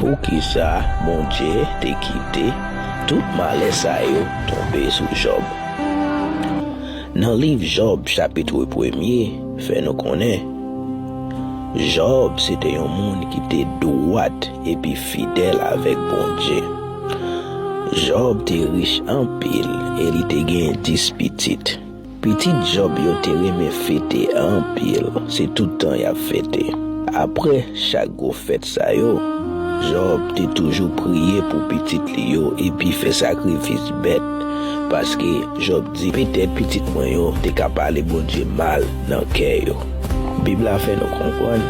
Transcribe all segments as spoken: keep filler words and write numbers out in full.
Poukisa Bondye te kite tout malè sa yo tonbe sou Jòb? Nan liv Jòb, chapit premye, fè nou konnen Jòb se te yon moun ki te dwat epi fidèl avèk Bondye. Jòb te rich anpil e li te gen dis pitit. Pitit Jòb yo te renmen fete anpil, se tout tan y ap fete. Apre chak gwo fèt sa yo, Jòb te toujou priye pou pitit li yo epi fè sakrifis bèt, paske Jòb di, "Petèt pitit mwen yo te ka pale Bondye mal nan kè yo." Bib la fè nou konprann,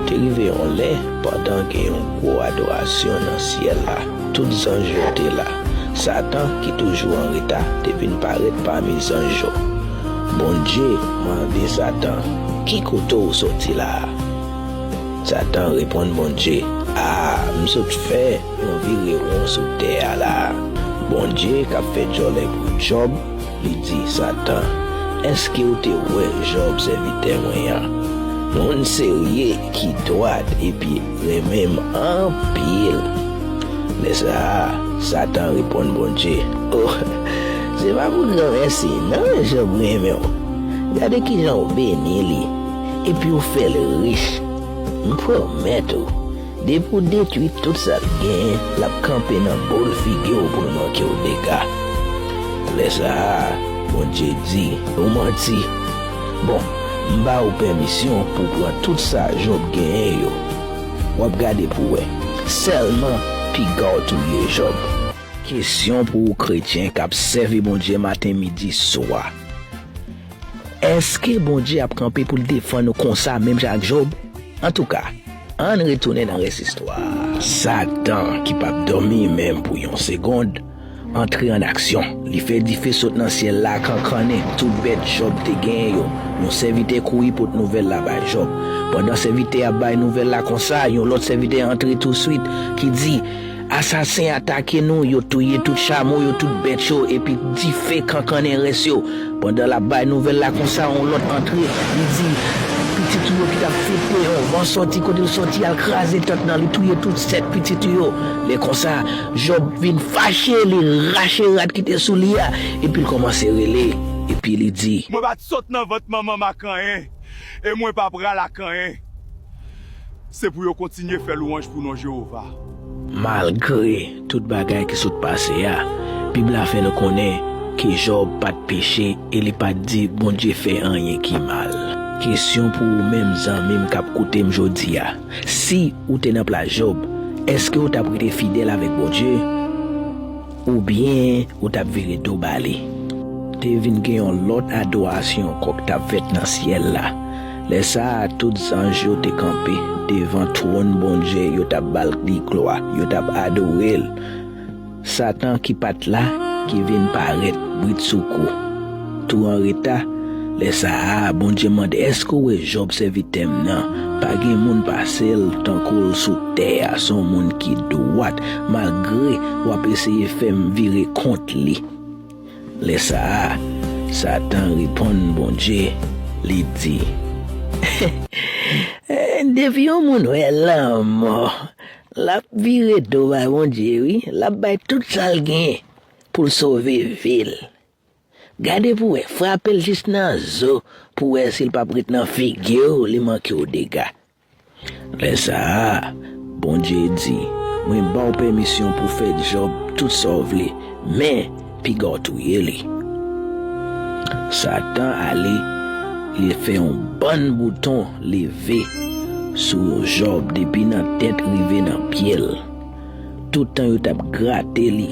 te rive yon lè, pandan gen yon gwo adorasyon nan syèl la, tout zanj yo te la. Satan, ki toujou an reta, te vin parèt pami zanj yo. Bondye mande Satan, "Ki kote w soti la a?" Satan reponn Bondye, "A, m sot fè yon vire won sou tè a la a." Bondye k ap fè djòlè pou Jòb, li di Satan, "Èske w te wè Jòb, sèvitè mwen an? Moun serye ki dwat epi renmen m anpil." Lè sa a, Satan reponn Bondye, "O, se pa pou granmèsi non Jòb renmen w. Gade kijan w beni li, epi w fè l rich. M pwomèt ou, depi w detwi tout sa l genyen, l ap kanpe nan boul figi w pou l manke w dega." Lè sa a, Bondye di, "Ou manti. Bon, m ba ou pèmisyon pou w pran tout sa Jòb genyen yo. W ap gade pou w wè. Sèlman piga w touye Jòb." Kesyon pou ou kretyen k ap sèvi Bondye maten, midi, swa. Èske Bondye ap kanpe pou l defann ou konsa, menm jan ak Jòb? Antouka, ann retounen nan rès istwa a. Satan, ki p ap dòmi menm pou yon segonn, antre an aksyon. Li fè dife sot nan syèl la, kankannen tout bèt Jòb te genyen yo. Yon sèvitè kouri pot nouvèl la bay Jòb. Pandan sèvitè a ap bay nouvèl la konsa, yon lòt sèvitè antre touswit, ki di, "Asasen atake nou, yo touye tout chamo yo, tout bèt yo, epi dife kankannen rès yo." Pandan l ap bay nouvèl la konsa, yon lòt antre, li di, "Pitit ou yo ki t ap fete, yon van sòti kote l sòti, al kraze tant nan, li touye tout sèt pitit ou yo." Lè konsa, Jòb vin fache, li rache rad ki te sou li a, epi l kòmanse rele, epi li di, "Mwen pa t sot nan vant manman m ak anyen, e mwen pa pral ak anyen. Se pou yo kontinye fè lwanj pou non Jewova." Malgre tout bagay ki sot pase a, Bib la fè nou konnen ke Jòb pa t peche e li pa t di Bondye fè anyen ki mal. Kesyon pou ou menm, zanmi m k ap koute m jodi a, si ou te nan plas Jòb, èske w t ap rete fidèl avèk Bondye? Oubyen ou t ap vire do ba li? Te vin gen yon lòt adorasyon ankò k t ap fèt nan syèl la. Lè sa a, tout zanj yo te kanpe devan twòn Bondye, yo t ap ba li glwa, yo t ap adore l. Satan ki pa t la, ki vin parèt bridsoukou, tou an reta. Lè sa a, Bondye mande, "Èske w wè Jòb, sèvitè m nan? Pa gen moun pase l tankou l sou tè a, s on moun ki dwat, malgre w ap eseye fè m vire kont li." Lè sa a, Satan reponn Bondye, li di, "Depi yon moun wè lanmò, l ap vire do bay Bondye, wi, l ap bay tout sa l genyen pou l sove vi l. Gade pou w wè, frape l jis nan zo pou w wè si l p ap ret nan figi w, li manke w dega." Lè sa a, Bondye di, "Mwen ba w pèmisyon pou w fè Jòb tout sa w vle, men piga w touye li." Satan ale, li fè yon bann bouton leve sou Jòb depi nan tèt rive nan pye l. Toutan yo t ap grate li,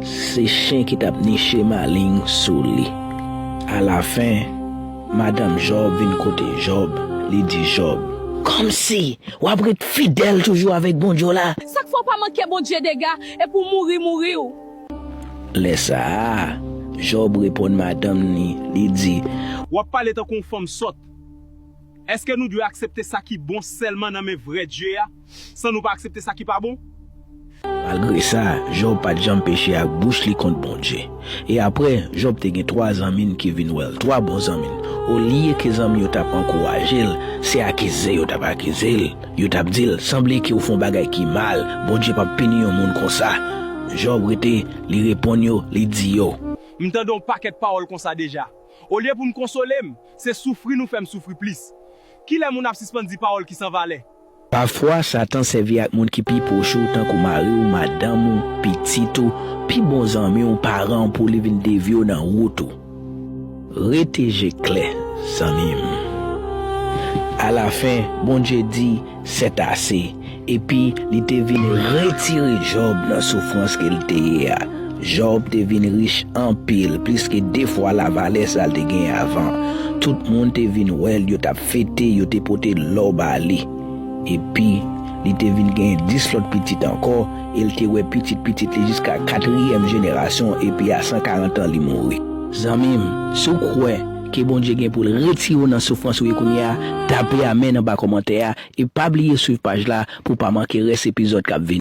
se chen ki t ap niche maleng sou li. Alafen, madanm Jòb vin kote Jòb, li di Jòb, "Kòmsi w ap ret fidèl toujou avèk Bondye w la?" Sa k fè w pa manke Bondye dega, epi w mouri, mouri w? Lè sa a, Jòb reponn madanm ni, li di, "W ap pale tankou yon fanm sòt. Èske nou dwe aksepte sa ki bon sèlman nan men vrè Dye a, san nou pa aksepte sa ki pa bon? Malgre sa, Jòb pa t janm peche ak bouch li kont Bondye. E apre, Jòb te gen twa zanmi n ki vin wè l, twa bon zanmi n. Olye ke zanmi yo t ap ankouraje l, se akize yo t ap akize l. Yo t ap di l, "Sanble ke w fè yon bagay ki mal, Bondye p ap pini yon moun konsa." Jòb rete, li reponn yo, li di yo, "M tande yon pakèt pawòl konsa deja. Olye pou n konsole m, se soufri nou fè m soufri plis. Kilè moun ap sispann di pawòl ki san valè?" Pafwa, Satan sèvi ak moun ki pi pwòch ou, tankou mari w, madanm ou, pitit ou, pi bon zanmi w, paran w, pou li vin devye w nan wout ou. Rete je klè, zanmi m. Alafen, Bondye di, "Sètase," epi li te vin retire Jòb nan soufrans ke l te ye a. Jòb te vin rich anpil, plis ke de fwa lavalè sa l te genyen avan. Tout moun te vin wè l, yo t ap fete, yo te pote lò ba li. Epi, li te vin gen dis lòt pitit ankò, e l te wè pitit pitit li jiska katriyèm jenerasyon, epi a san karant an li mouri. Zanmi m, si w kwè ke Bondye gen pou l retire w nan soufrans ou ye kounye a, tape amèn anba kòmantè a, e pa bliye swiv paj la pou w pa manke rès epizòd k ap vini.